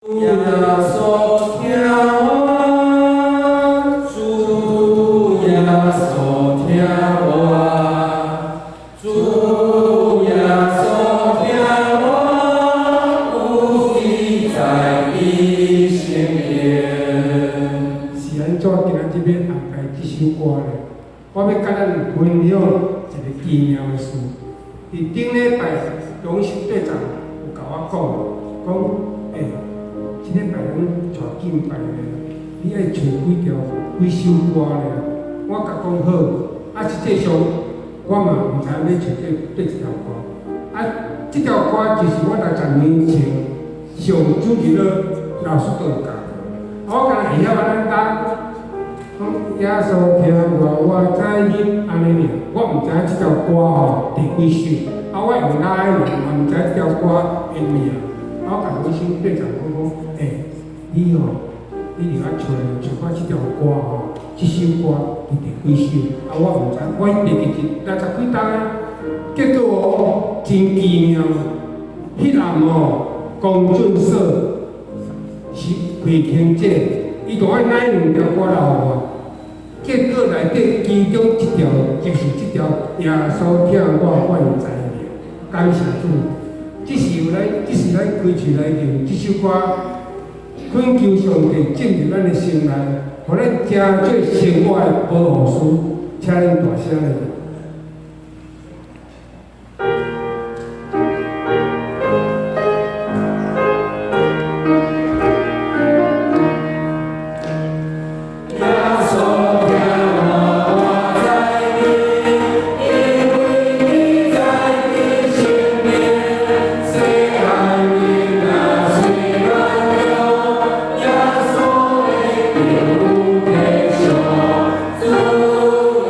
耶穌疼我，主耶穌疼我，主耶穌疼我，有記在伊心邊。是按怎今仔日欲安排這首歌咧？我欲佮咱分享一个奇妙的事。佇頂禮拜，榮興隊長有共我講，講，欸，這禮拜咱帶敬拜咧，你愛揣幾條幾首歌咧？我共講好，啊，實際上我嘛毋知影欲揣佗一條歌。啊，這條歌就是我60年前上主日咧老師都有教。我敢若會曉按呢講，講耶穌疼我，我知影按呢爾，我毋知影這條歌吼第幾首，啊，我用腦海爾嘛毋知這條歌的名。啊，我共阮先隊長講講，欸，你吼，你入來揣揣看這條歌吼，這首歌是第幾首？啊，我毋知，我袂記得60幾冬啊。結果哦，真奇妙，彼暗哦，公準所是開經者，伊就愛拿兩條歌來予我。結果內底其中一條就是這條耶穌疼我，我知影。感謝主，這是咱開喙來念這首歌，懇求上帝進入咱的心內，予咱成做生活的保護師，請恁大聲來念。耶穌疼我，我知影，因為伊在佇身邊。細漢囡仔雖軟弱，耶穌會定有體恤。主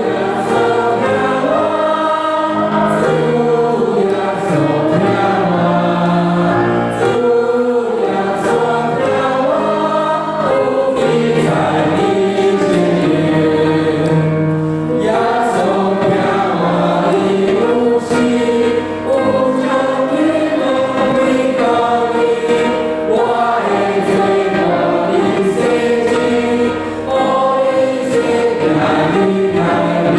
耶穌疼我，主耶穌疼我，主耶穌疼我，有記在伊心邊。耶穌疼我，伊有時有將天門開予我的罪予伊洗淨，予伊洗淨離開你。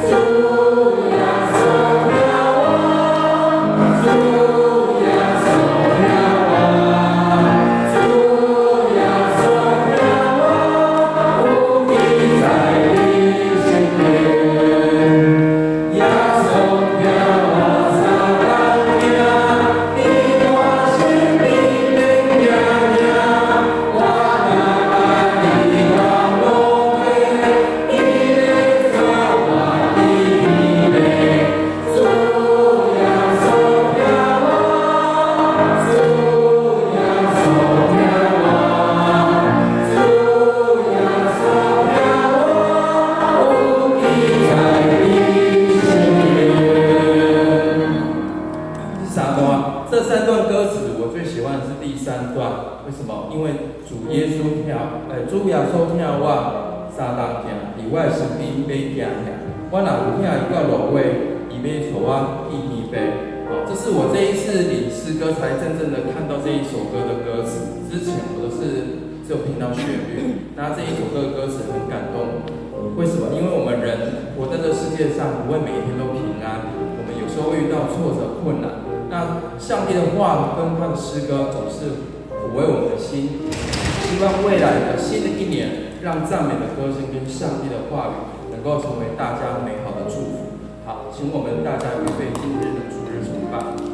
主耶穌疼我，主耶穌疼我，主耶穌疼我，有記在伊心邊。耶穌疼我相同行，佇我身邊免驚驚，我若愛伊到落地，伊會帶我去天父。主耶穌疼我，主耶穌疼我，主耶穌疼我，有記在伊心邊。第三段，這三段歌詞我最喜歡的是第三段，為什麼？因為主耶穌疼，主耶穌疼我，相同行，佇我的身邊欲驚嚇。我若有疼伊到落尾，伊欲帶我去天父。好，這是我這一次領詩歌才真正的看到這一首歌的歌詞。之前我都是只有聽到旋律，那這一首歌的歌詞很感動。為什麼？因為我們人活在這世界上，不會每一天都平安，我們有時候會遇到挫折、困難。那上帝的話跟他的詩歌總是撫慰我們的心。希望未來的新的一年，讓讚美的歌聲跟上帝的話語能夠成為大家美好的祝福。好，請我們大家預備今日的主日崇拜。